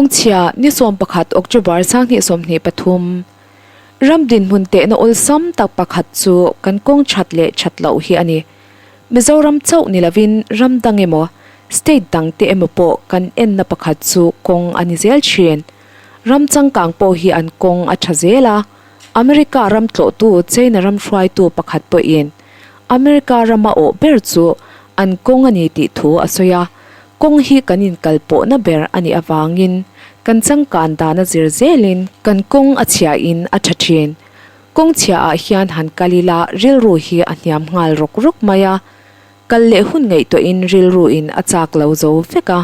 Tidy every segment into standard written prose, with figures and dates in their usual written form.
Kawngchhia, Ni 11 October 2023, Ram dinhmun tehna awlsam tak pakhat chu kan kawng that leh that loh hi a ni. Mizoram chauh ni lovin ram dang emaw, state dang te emaw pawh kan enna pakhat chu kawng a ni zel thin. Ram changkang pawh hi an kawng a tha zel a, America ram tlawhtu China ram hruaitu pakhat pawhin America rama awh ber chu an kawng a ni tih thu a sawi a, kawng hi kan inkal pawhna ber a nih avangin kan changkan dan a zir zelin kan kawng a chhiahin a tha thin. Kawng chhiaah hian han kal ila rilru hi a hniam nghal rawk rawk mai a, Kal leh hun ngaihtuahin rilruin a chak lo zo vek a,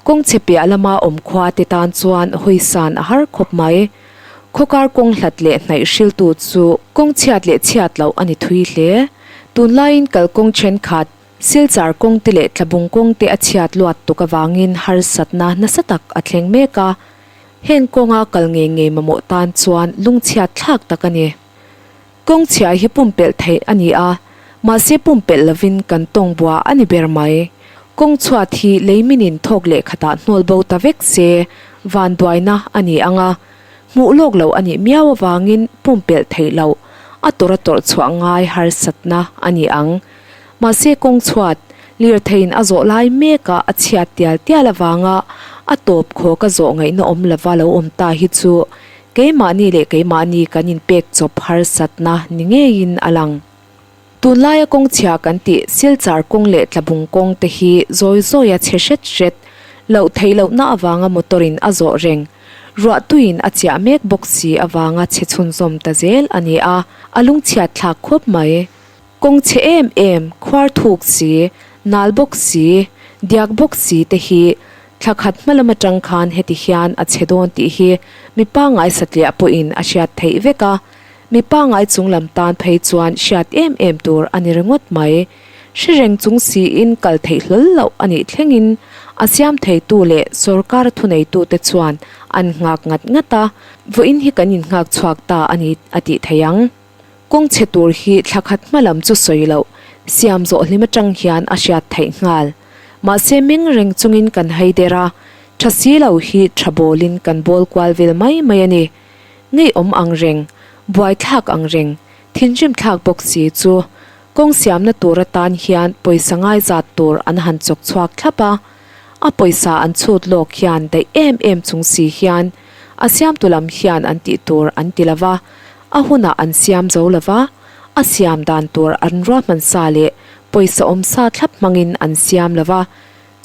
kawng chhe piah lama awm khua te tan chuan hawisan a har khawp mai. Khawkar kawng hlat leh hnaih hriltu chu kawng chhiat leh chhiat loh a ni thui hle. Tunlaiin kalkawng thenkhat, Silchar kawng te leh Tlabung kawng te a chhiat luat tuk avangin harsatna nasa tak a thleng mek a, heng kawnga kal ngei ngei mamawh tan chuan lungchhiat thlak tak a ni. Kawng chhia hi pumpelh theih a ni a, mahse pumpelh lovin kan tawng bua a ni ber mai. Kawng chhuat hi lei minin thawk leh khatah hnawl bo ta vek se vanduaina a ni ang a, hmuh lawk loh a nih miau avangin pumpelh theih loh a tawrh a tawrh chhuah ngai harsatna a ni ang. Mahse kawng chhuat, lirtheiin a zawh lai mekah a chhiat tial tial avanga a tawp khawk a zawh ngaihna awm lova lo awm ta hi chu Keimahni leh keimahni kan inpek chawp harsatna ni ngeiin a lang. Tunlaia kawng chhia kan tih Silchar kawng leh Tlabung kawng te hi zawi zawia chhe hret hret loh theih lohna avanga motor in a zawh reng, ruahtuiin a chiah mek bawk si avanga chhe chhunzawm ta zel a ni a, a lungchhiat thlak khawp mai. Kawng chhe em em, khuar thuk si, nal bawk si, diak bawk si te hi thla khat hma lam atang khan heti hian a chhe dawn tih hi mi pangngai satliah pawhin a hriat theih vek a, mi pangngai chung lam tan phei chuan hriat em em tur a ni ringawt mai. Hre reng chung siin kal theih hlawl loh a nih thlengin a siam theitu leh sorkar thuneitute chuan an nghak ngat ngat a, vawiin hi kan innghak chhuak ta a ni a tih theih ang. Kawng chhe tur hi thla khat hma lam chu sawi loh, siam zawh hlim atang hian a hriat theih nghal. Mahse meng reng chungin kan hai der a, tha si lo hi tha bawlin kan bawl kual vel mai mai a ni. Ngeiawm ang reng, buaithlak ang reng, thinrim thlak bawk si chu kawng siamna tur atan hian pawisa ngai zat tur an han chawk chhuak thlap a, a pawisa an chhut lawk hian daih em em chung si hian a siamtu lam hian an tih tur an ti lo va, A hunah an siam zo lo va, a siam dan tur an ruahman sa leh pawisa awm sa thlap hmangin an siam lo va,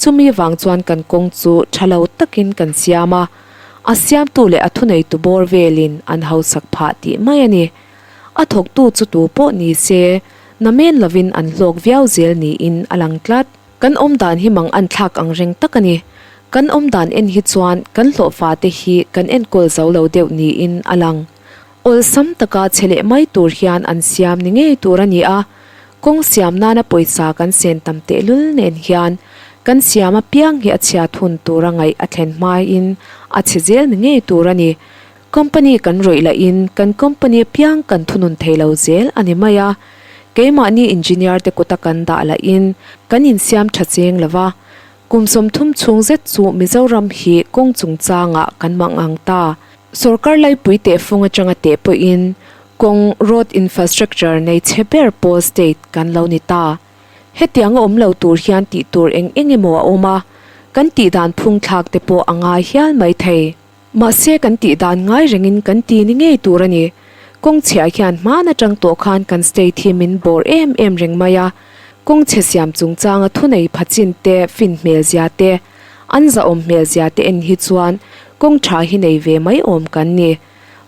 chumi vang chuan kan kawng chu tha lo takin kan siam a, a siamtu leh a thuneitu bawr velin an hausak phah tih mai a ni. A thawktu chu tu pawh ni se, namen lovin an hlawk viau zel niin a lang tlat. Kan awm dan hi mang an thlak ang reng tak a ni. Kan awm dan en hi chuan kan hlawhfa te hi kan enkawl zo lo deuh niin a lang. Awlsam taka che leh mai tur hian an siam ni ngei tur a ni a, kawng siam nana pawisa kan sen tam tehlul nen hian kan siam apiang hi a chhiat hun tura ngaih a thlen hmain a chhe zel ni ngei tur a ni. Company kan rawih lahin kan company apiang kan thunun thei lo zel a ni mai a, keimahni engineer te kuta kan dah lahin kan insiam tha cheng lo va, kum 30 chhung zet chu Mizoram hi kawng chungchangah kan mang ang ta. Sorkar laipui tehfung atanga teh pawhin kawng road infrastructure nei chhe ber pawl state kan lo ni ta. Hetiang a awm lo tur hian tih tur eng eng emaw a awm a, kan tih dan phung thlak te pawh a ngai hial mai thei. Mahse kan tih dan ngai rengin kan ti ni ngei tur a ni. Kawng chhiah hian hman atang tawh khan kan state hi min bawr em em reng mai a, kawng chhe siam chungchanga thunei phachin te fin hmel zia te, An zahawm hmel zia te en hi chuan kawng tha hi nei ve mai awm kan ni.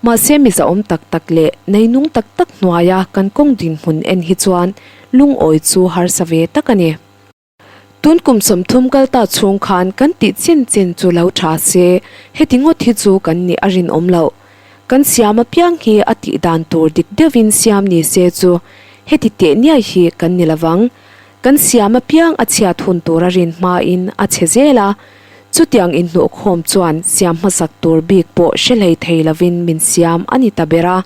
Mahse mi zahawm tak tak leh nei nung tak tak hnuaia kan kawng dinhmun en hi chuan lungawi chu harsa ve tak a ni. Tun kum 30 kal ta chhung khan kan tih chin chin chu lo tha se heti ngawt hi chu kan nih a rinawm loh. Kan siam apiang hi a tih dan tur dik deuhin siam ni se chu heti teh niai hi kan ni lovang. Kan siam apiang a chhiat hun tur a rin hmain a chhe zel a, chutiang inhnuhkhawm chuan siam hmasak tur bik pawh hre hlei thei lovin min siam a ni ta ber a,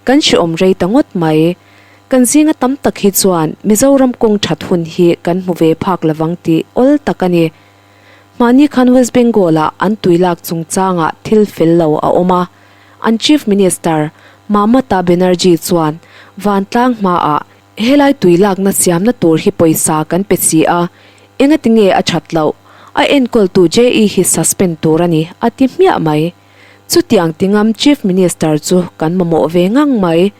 kan hreawm rei ta ngawt mai. Kan zinga tam tak hi chuan Mizoram kawng that hun hi kan hmu ve phak lovang tih awl tak a ni. Mahni khan West Bengal-ah an tui lak chungchangah thil fel lo a awm a, an Chief Minister Mamata Banerjee chuan vantlang hmaah helai tui lakna siamna tur hi pawisa kan pe si a, engati nge a that loh, a enkawltu JE hi suspend tur a ni a ti hmiah mai. Chutiang tingam Chief Minister chu kan mamawh ve ngang mai.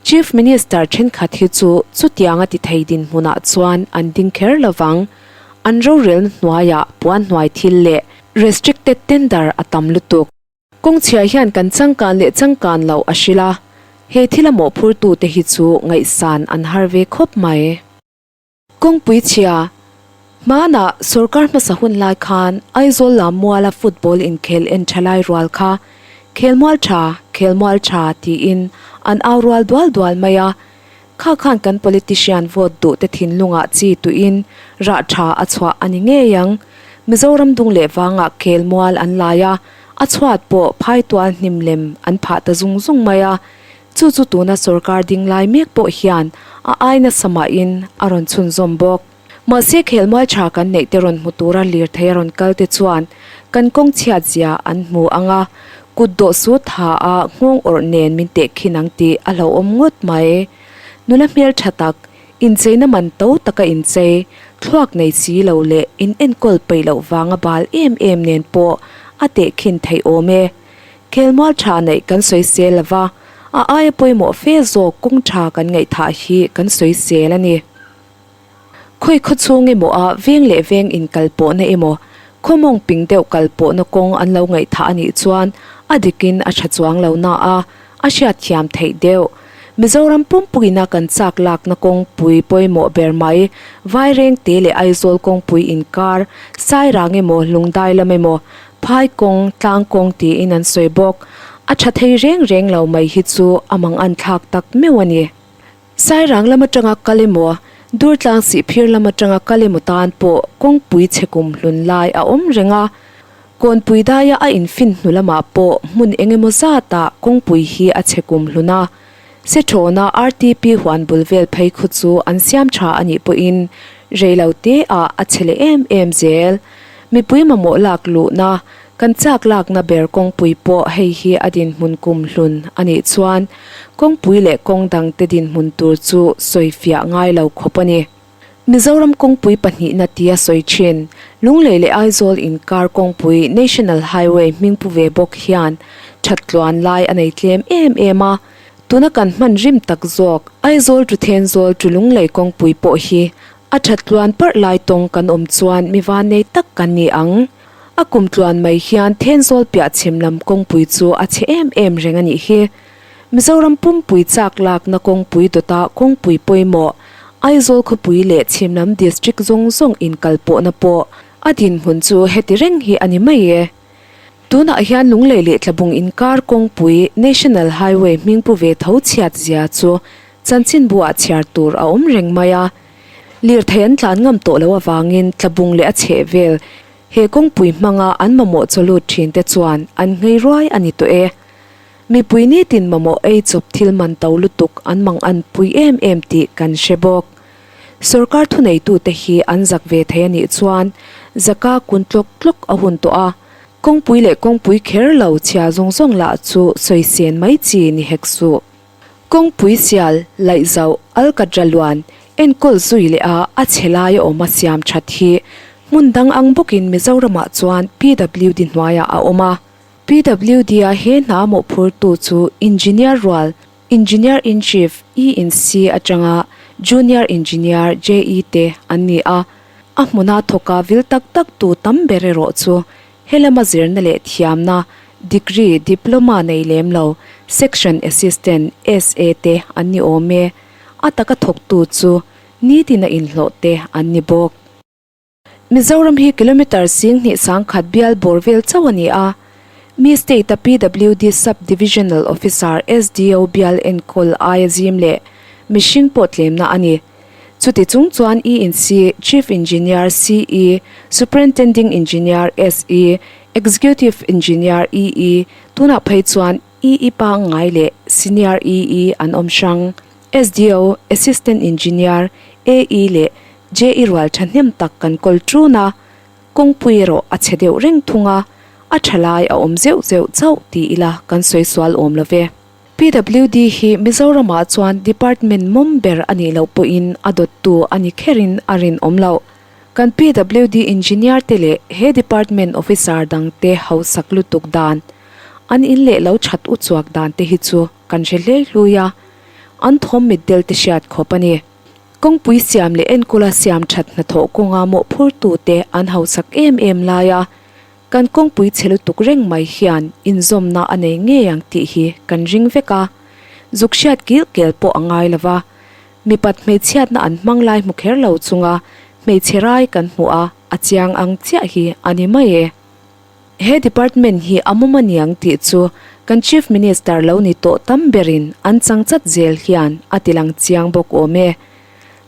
Chief Minister thenkhat hi chu chutianga ti thei dinhmunah chuan an ding kher lovang. An rorelna hnuaiah puan hnuai thil leh restricted tender a tam lutuk. Kawngchhia hian kan changkan leh changkan loh a hrilh a, he thila mawhphurtute hi chu ngaihsan an har ve khawp mai. Kawngpui chhia, Hmanah sorkar hmasa hun lai khan Aizawl lam muala football inkhel en tha lai rual kha Khelmual tha, Khelmual tha tiin an au rual dual dual mai a, Kha khan kan politician vote duh te thinlungah chi tuiin rah tha a chhuah a ni ngei ang. Mizoram dung leh vangah khel mual an lai a, a chhuat pawh phaitual hnim lem an phah ta zung zung mai a. Chu chu tuna sorkar ding lai mek pawh hian a ai nasa mahin a rawn chhunzawm bawk. Mahse khelmual tha kan neih te rawn hmu tura lirthei a rawn kal te chuan kan kawng chhiat zia an hmu ang a, kut dawh sut tha a nghawng awrh nen min teh khin ang tih a hlauhawm ngawt mai. Nula hmel tha tak, incheina man to taka inchei, thluak nei si lo leh in enkawl peih loh vanga bal em em nen pawh a teh khin theih awm e. Khelmual tha neih kan sawisel lova, a aia pawimawh fe zawk kawng tha kan ngaihthah hi kan sawisel a ni. Khawi khaw chhung emaw a veng leh veng inkal pawhna emaw, khaw mawng ping deuh kal pawhna kawng an lo ngaihthah a nih chuan a dikin a tha chuang lo na a, a hriatthiam theih deuh. Mizoram pumpuina kan chak lakna kawngpui pawimawh ber mai, Vairengte leh Aizawl kawngpui inkar, Sairang emaw Lungdai lam emaw, Phai kawng, Tlang kawng tiin an sawi bawk. A tha thei reng reng lo mai hi chu a manganthlak tak meuh a ni. Sairang lam atanga kal emaw, Durtlang Sihphir lam atanga kal emaw tan pawh kawngpui chhe kum hlun lai a awm reng a. Kawnpui daia a infin hnu lamah pawh hmun eng emaw zatah kawngpui hi a chhe kum hlun a. Sethawna RTP huan bul vel phei khu chu an siam tha a nih pawhin rei lo te ah a chhe leh em em zel. Mipui mamawh lak luhna Kan chak lakna ber kawngpui pawh hei hi a dinhmun kum hlun a nih chuan kawngpui leh kawng dangte dinhmun tur chu sawi fiah ngai lo khawp a ni. Mizoram kawngpui pahnihna tia sawi thin Lunglei leh Aizawl inkar kawngpui National Highway hmingpu ve bawk hian that tluan lai a nei tlem em em a, tuna kan hman rim tak zawk Aizawl to Thenzawl to Lunglei kawngpui pawh hi a that tluan parh lai tawng kan awm chuan mi vannei tak kan ni ang. A kum tluan mai hian Thenzawl piah chhim lam kawngpui chu a chhe em em reng a nih hi. Mizoram pumpui chak lakna kawngpui dawta kawngpui pawimawh, Aizawl khawpui leh chhim lam district zawng zawng inkalpawhna pawh a dinhmun chu heti reng hi a ni mai e. Tunah hian Lunglei leh Tlabung inkar kawngpui National Highway hmingpu ve tho chhiat zia chu chanchinbu-ah chhiar tur a awm reng mai a. Lirthei an tlan ngam tawh loh avangin Tlabung leh a chhehvel he kawngpui hmanga an mamawh chawlut thin te chuan an nghei ruai a ni tawh e. Mipui nitin mamawh ei chawp thil man to lutuk an mang an pui em em tih kan hre bawk. Sorkar thuneitute hi an zak ve thei a nih chuan zaka kun tlawk tlawk a hun tawh a, kawngpui leh kawngpui kher lo chhia zawng zawng lah chu sawi sen mai chi ni hek suh. Kawngpui sial, laihzauh, alkatra luan, enkawl zui leh a a chhe lai a awm a siam that hi hmun dang ang bawkin Mizoramah chuan PWD hnuaiah a awm a. PWD-a he hna mawhphurtu chu Engineer rual, Engineer in Chief, E-in-C, atanga Junior Engineer, JE, te an ni a. A hmuna thawka vil tak tak tu tam ber erawh chu He lama zirna leh thiamna, degree, diploma nei lem lo, Section Assistant, SA, te an ni awm e. A taka thawktu chu nitin a inhlawh te an ni bawk. Mizoram hi kilometre 10,000 sangkhat bial bawr vel chauh a ni a. Mi state-a PWD Sub-Divisional Officer, SDO, bial enkawl aia zim leh mihring pawh tlemna a ni. Chuti chung chuan ENC, Chief Engineer, CE, Superintending Engineer, SE, Executive Engineer, EE, tunah phei chuan EE pangngai leh Senior EE an awm hrang. SDO, Assistant Engineer, AE leh JE rual thahnem tak kan kawl ṭun a. Kawngpui erawh a chhe deuh reng thung a, a tha lai a awm zeuh zeuh chauh ti ila kan sawi sual awm lo ve. PWD hi Mizoramah chuan department mawm ber a nih loh pawhin a dawttu a ni kherin a rinawm loh. Kan PWD engineer te leh he department officer dangte hausak lutuk dan, an in leh lo that uchuak dan te hi chu kan hre hlei hlui a, an thawm mitdel te hriat khawp a ni. Kawngpui siam leh enkawla siam that hnathawh kawnga mawhphurtute an hausak em em lai a, kan kawngpui chhe lutuk reng mai hian inzawmna a nei ngei ang tih hi kan ring vek a, zuk hriat kil kel pawh a ngai lo va, mipat hmeichhiatna an hmang lai hmu kher lo chunga hmeichhe rai kan hmuh a, a chiang ang chiah hi a ni mai e. He department hi a mawm a niang tih chu kan Chief Minister lo ni tawh tam berin an chang chat zel hian a ti lang chiang bawk awm e.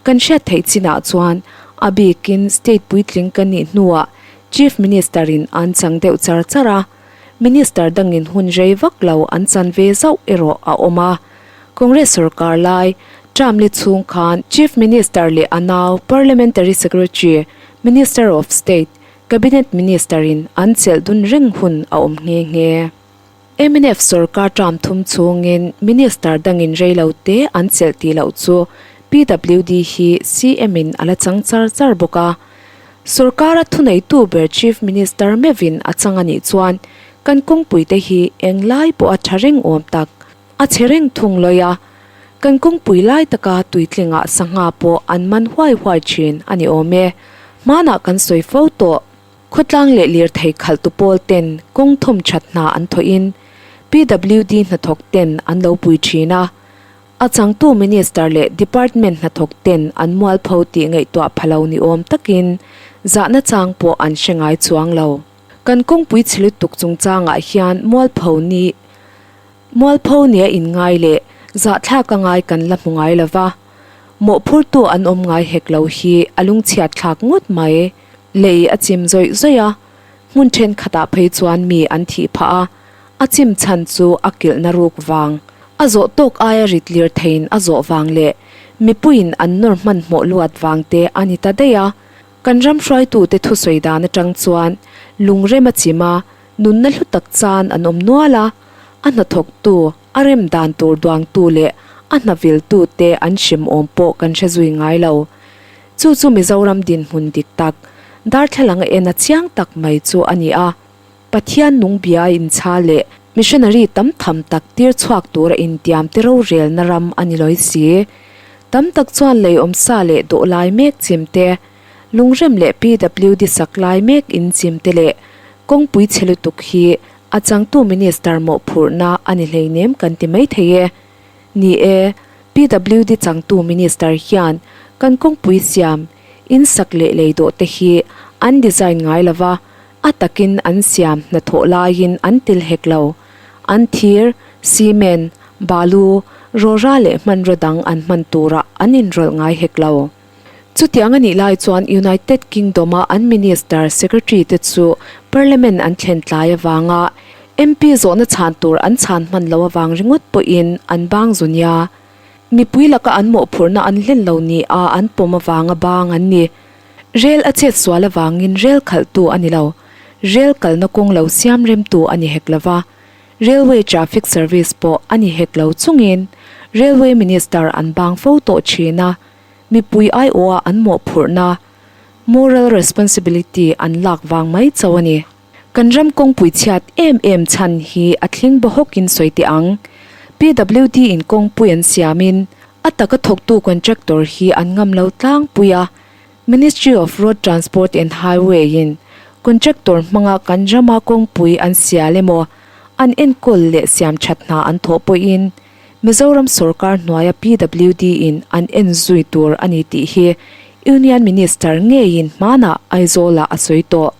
Kan hriat theih chinah chuan a bikin state puitling kan nih hnuah Chief Minister in an chang deuh char char a, Minister dangin hun rei vak lo an chan ve zauh erawh a awm a. Congress sorkar lai term li chhung khan Chief Minister leh a nau Parliamentary Secretary, Minister of State, Cabinet Minister in an chelh dun reng hun a awm nghe nghe. Mnf sorkar term thum chhungin Minister dangin reilo te an chelh tih loh chu PWD hi CM in a la chang char char bawk a. Sorkara thuneitu ber Chief Minister meuhin a chang a nih chuan kan kawngpui te hi englai pawh a tha reng awm tak a chhe reng thung lawi a. Kan kawngpui lai taka tuitlingah sangha pawh an man huai huai thin a ni awm e. Hmanah kan sawi fo tawh. Khawtlang leh lirthei khalhtu pawl ten kawng thawm that hna an thawhin PWD hnathawk ten an lo pui thin a. A changtu Minister leh Department hnathawk ten an mualpho tih ngaihtuah pha lo ni awm takin zahna chang pawh an hre ngai chuang lo. Kan kawngpui chhe lutuk chungchangah hian mualpho ni Mualpho nia inngai leh zahthlak a ngai kan la hmu ngai lo va, mawhphurtu an awm ngai hek lo hi a lungchhiat thlak ngawt mai. Lei a chim zawih zawih a, hmun thenkhatah phei chuan mi an thih phah a, a chim chhan chu a kilhna ruk vang, a zawh tawk aia rit lir theiin a zawh vang leh mipuiin an nawr hmanhmawh luat vang te a ni ta daih a. Kan ram hruaitute thusawi dan atang chuan lungrem a chim a, Nunna hlu tak chan an awm nual a, a hnathawktu, a rem dan tur duangtu leh a hna viltute an hrim awm pawh kan hre zui ngai lo. Chu chu Mizoram dinhmun dik tak, darthlalang a en a chiang tak mai chu a ni a. Pathian nung bia inchha leh missionary tam tham tak tir chhuak tura intiam te rorelna ram a ni lawi si. Tam tak chuan lei awmsa leh dawh lai mek chim te, Lungrem leh PWD sak lai mek in chim te leh kawngpui chhe lutuk hi a changtu Minister mawhphurhna a ni hleinem kan ti mai thei e. Ni e, PWD changtu Minister hian kan kawngpui siam, in sak leh lei dawh te hi an design ngai lova, a takin an siam hnathawh laiin an til hek lo. An thir, cement, balu, rawra leh hmanraw dang an hman turah an inrawlh ngai hek lo. Chutiang a nih lai chuan United Kingdom-a an Minister Secretary te chu Parliament an thlen tlai avanga MP zawhna chhan tur an chhan hman lo avang ringawt pawhin an bang zu nia. Mipui laka an mawhphurhna an hlen lo ni a an pawm avanga bang an ni. Rel a chet sual avangin rel khalhtu a ni lo. Rel kalna kawng lo siam remtu a ni hek lova. Railway Traffic Service pawh a ni hek lo chungin Railway Minister an bang fo tawh thin a. Mipui aiawha an mawhphurhna, moral responsibility, an lak vang mai chauh a ni. Kan ram kawngpui chhiat em em chhan hi a thling bawhawkin sawi teh ang. PWD in kawngpui an siamin a taka thawktu contractor hi an ngam lo tlangpui a, Ministry of Road Transport and Highway in contractor hmanga kan rama kawngpui an sial emaw an enkawl leh siam that hna an thawh pawhin Mizoram sorkar hnuaia PWD in an en zui tur a ni tih hi Union Minister ngeiin hmanah Aizawlah a sawi tawh.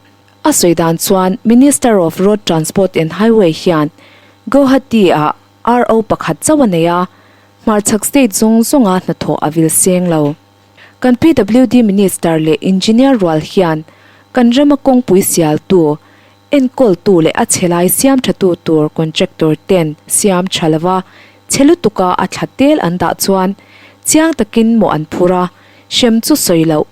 A sawi dan chuan Minister of Road Transport and Highway hian Guwahati-ah RO pakhat chauh a nei a, hmarchhak state zawng zawnga hnathawh a vil seng lo. Kan PWD Minister leh Engineer rual hian kan rama kawngpui sialtu, Enkawltu leh a chhe lai siam thatu tur contractor ten siam tha lova chhe lutuka a thla tel an dah chuan chiang takin mawh an phur a, hrem chu sawi loh,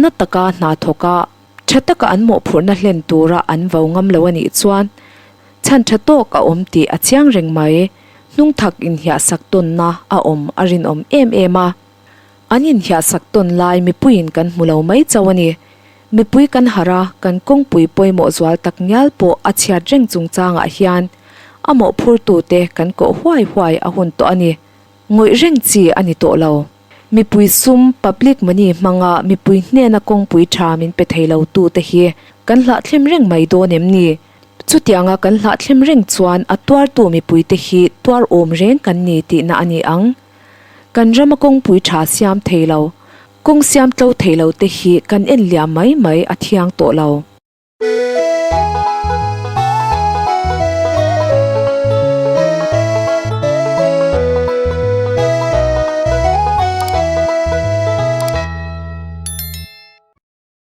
na taka hna thawka Tha taka an mawhphurhna hlen tura an vo ngam lo a nih chuan chhan tha tawk a awm tih a chiang reng mai. Hnungthak inhiahsak tawnna a awm a rinawm em em a. An inhiahsak tawn lai mipuiin kan hmu lo mai chauh a ni. Mipui kan harh a, kan kawngpui pawimawh zual tak ngial pawh a chhiat reng chungchangah hian a mawhphurtute kan koh huai huai a hun tawh a ni. Ngawih reng chi a ni tawh lo. Mipui sum, public money, hmanga mipui hnena kawngpui tha min pe thei lo tute hi kan hlahthlem reng mai dawn em ni? Chutianga kan hlahthlem reng chuan a tuartu mipuite hi tuar awm reng kan ni tihna a ni ang. Kan rama kawngpui tha siam thei lo, kawng siam tlo thei lo te hi kan en liam mai mai a thiang tawh lo.